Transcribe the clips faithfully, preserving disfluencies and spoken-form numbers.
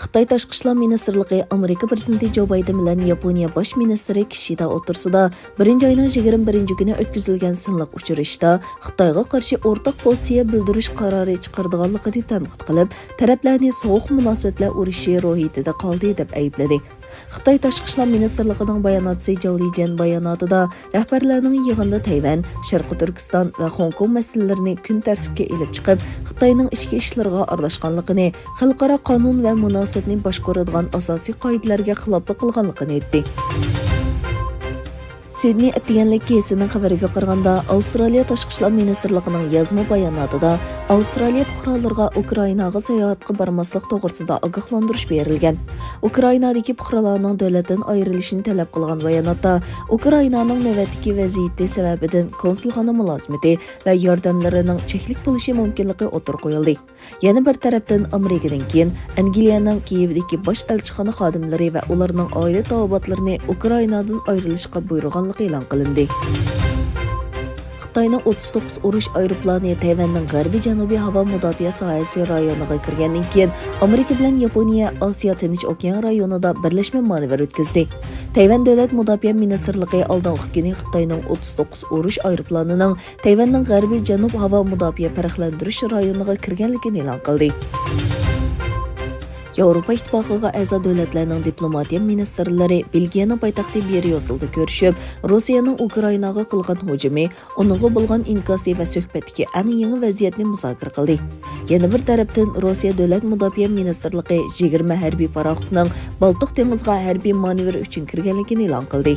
خىتاي تاشقى ئىشلار مىنىستىرلىقى ئامېرىكا پىرېزىدېنتى جو بايدېن بىلەن ياپونىيە باش مىنىستىرى كىشىدا ئوتتۇرىسىدا بىرىنچى ئاينىڭ يىگىرمە بىرىنچى كۈنى ئۆتكۈزۈلگەن سىنلىق ئۇچرىشىشتا خىتايغا قارشى ئورتاق پوزىتسىيە بىلدۈرۈش قارارى چىقىرىدىغانلىقىنى تەنقىد قىلىپ، تەرەپلەرنى سوغۇق مۇناسىۋەتلەر ئۇرۇشى روھىيىتىدە قالدى دەپ ئەيىبلىدى. خىتاي تاشقى ئىشلار مىنىستىرلىقىنىڭ باياناتچىسى جاۋ لىجيەن باياناتىدا، رەھبەرلەرنىڭ يىغىندا تەيۋەن، شەرقىي تۈركىستان ۋە خوڭكوڭ مەسىلىلىرىنى كۈن تەرتىپكە ئېلىپ چىقىپ، خىتاينىڭ ئىچكى ئىشلىرىغا ئارىلاشقانلىقىنى، خەلقئارا قانۇن ۋە مۇناسىۋەتنى باشقۇرىدىغان ئاساسىي قائىدىلەرگە خىلاپلىق قىلغانلىقىنى ئېيتتى. سىدنېي ئەتىگەنلىك گېزىتىنىڭ خەۋىرىگە قارىغاندا، ئاۋسترالىيە تاشقى ئىشلار مىنىستىرلىقىنىڭ يازما باياناتىدا، ئاۋسترالىيە پۇقرالىرىغا ئۇكرائىناغا ساياھەتكە بارماسلىق توغرىسىدا ئاگاھلاندۇرۇش بېرىلگەن. ئۇكرائىنادىكى پۇقرالارنىڭ دۆلەتتىن ئايرىلىشىنى تەلەپ قىلغان باياناتتا، ئۇكرائىنانىڭ نۆۋەتتىكى ۋەزىيىتى سەۋەبىدىن كونسۇلخانا مۇلازىمىتى ۋە ياردەملىرىنىڭ چەكلىك بولۇشى مۇمكىنلىقى ئوتتۇرىغا قويۇلدى. يەنە بىر تەرەپتىن، ئامېرىكىدىن كېيىن ئەنگلىيەنىڭ كىيېۋدىكى باش ئەلچىخانا خادىملىرى ۋە ئۇلارنىڭ ئائىلە تاۋابىئاتلىرىنى ئۇكرائىنادىن ئايرىلىشقا بۇيرۇغانلىقى ئېلان قىلىندى. خىتاينىڭ ئوتتۇز توققۇز ئۇرۇش ئايروپىلانى تەيۋەننىڭ غەربىي جەنۇبىي ھاۋا مۇداپىئە ساھەسى رايونىغا كىرگەندىن كېيىن، ئامېرىكا بىلەن ياپونىيە ئاسىيا تىنچ ئوكيان رايونىدا بىرلەشمە مانېۋىر ئۆتكۈزدى. تەيۋەن دۆلەت مۇداپىئە مىنىستىرلىقى ئالدىنقى كۈنى خىتاينىڭ ئوتتۇز توققۇز ئۇرۇش ئايروپىلانىنىڭ تەيۋەننىڭ غەربىي جەنۇب ھاۋا مۇداپىئە پەرقلەندۈرۈش رايونىغا كىرگەنلىكىنى ئېلان قىلدى. ياۋروپا ئىتتىپاقىغا ئەزا دۆلەتلەرنىڭ دىپلوماتىيە مىنىستىرلىرى بېلگىيەنىڭ پايتەختى بريۇسسېلدا كۆرۈشۈپ، روسىيەنىڭ ئۇكرائىناغا قىلغان ھۇجۇمى، ئۇنىڭغا بولغان ئىنكاسى ۋە سۆھبەتتىكى ئەڭ يېڭى ۋەزىيەتنى مۇزاكىرە قىلدى. يەنە بىر تەرەپتىن، روسىيە دۆلەت مۇداپىئە مىنىستىرلىقى يىگىرمە ھەربىي پاراخوتنىڭ بالتىق دېڭىزىغا ھەربىي مانېۋىر ئۈچۈن كىرگەنلىكىنى ئېلان قىلدى.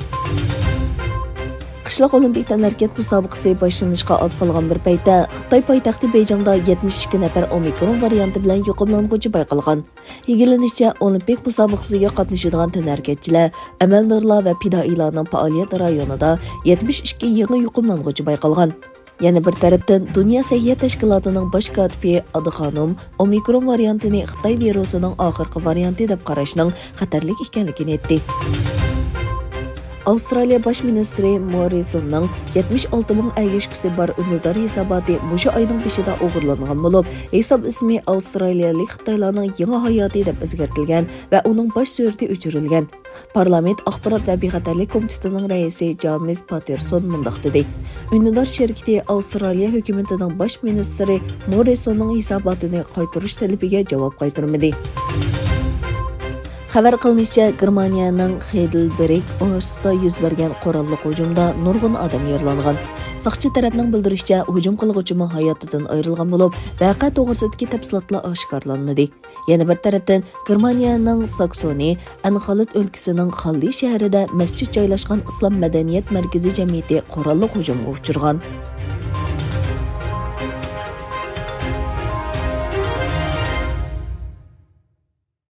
قىشلىق ئولىمپىك تەنھەرىكەت مۇسابىقىسى باشلىنىشقا ئاز قالغان بىر پەيتتە، خىتاي پايتەختى بېيجىڭدا يەتمىش ئىككى نەپەر ئومىكرون ۋارىيانتى بىلەن يۇقۇملانغۇچى بايقالغان. ئىگىلىنىشىچە، ئولىمپىك مۇسابىقىسىگە قاتنىشىدىغان تەنھەرىكەتچىلەر، ئەمەلدارلار ۋە پىدائىيلارنىڭ پائالىيەت رايونىدا يەتمىش ئىككى يېڭى يۇقۇملانغۇچى بايقالغان. يەنە بىر تەرەپتىن، دۇنيا سەھىيە تەشكىلاتىنىڭ باش كاتىپى ئادا خانۇم ئومىكرون ۋارىيانتىنى خىتاي ۋىرۇسىنىڭ ئاخىرقى ۋارىيانتى دەپ قاراشنىڭ خەتەرلىك ئىكەنلىكىنى ئېيتتى. ئاۋسترالىيە باش مىنىستىرى موررىسوننىڭ يەتمىش ئالتە مىڭ ئەگەشكۈسى بار ئۈندىدار ھېساباتى مۇشۇ ئاينىڭ بېشىدا ئوغرىلانغان بولۇپ، ھېساب ئىسمى ئاۋسترالىيەلىك خىتايلارنىڭ يېڭى ھاياتى دەپ ئۆزگەرتىلگەن ۋە ئۇنىڭ باش سۈرىتى ئۆچۈرۈلگەن. پارلامېنت ئاخبارات ۋە بىخەتەرلىك كومىتېتىنىڭ رەئىسى جامېس پاتېرسون مۇنداق دېدى: ئۈندىدار شىركىتى ئاۋسترالىيە ھۆكۈمىتىنىڭ باش مىنىستىرى موررىسوننىڭ ھېساباتىنى قايتۇرۇش تەلىپىگە جاۋاب قايتۇرمىدى. خەۋەر قىلىنىشىچە، گېرمانىيەنىڭ خېيدېلبېرگ ئۇنىۋېرسىتېتىدا يۈز بەرگەن قوراللىق ھۇجۇمدا نۇرغۇن ئادەم يارىلانغان. ساقچى تەرەپنىڭ بىلدۈرۈشىچە، ھۇجۇم قىلغۇچىمۇ ھاياتىدىن ئايرىلغان بولۇپ، ۋەقە توغرىسىدىكى تەپسىلاتلار ئاشكارىلانمىدى. يەنە بىر تەرەپتىن، گېرمانىيەنىڭ ساكسونى ئەنخالت ئۆلكىسىنىڭ خاللى شەھىرىدە مەسچىت جايلاشقان ئىسلام مەدەنىيەت مەركىزى جەمئىيىتى قوراللىق ھۇجۇمغا ئۇچرىغان.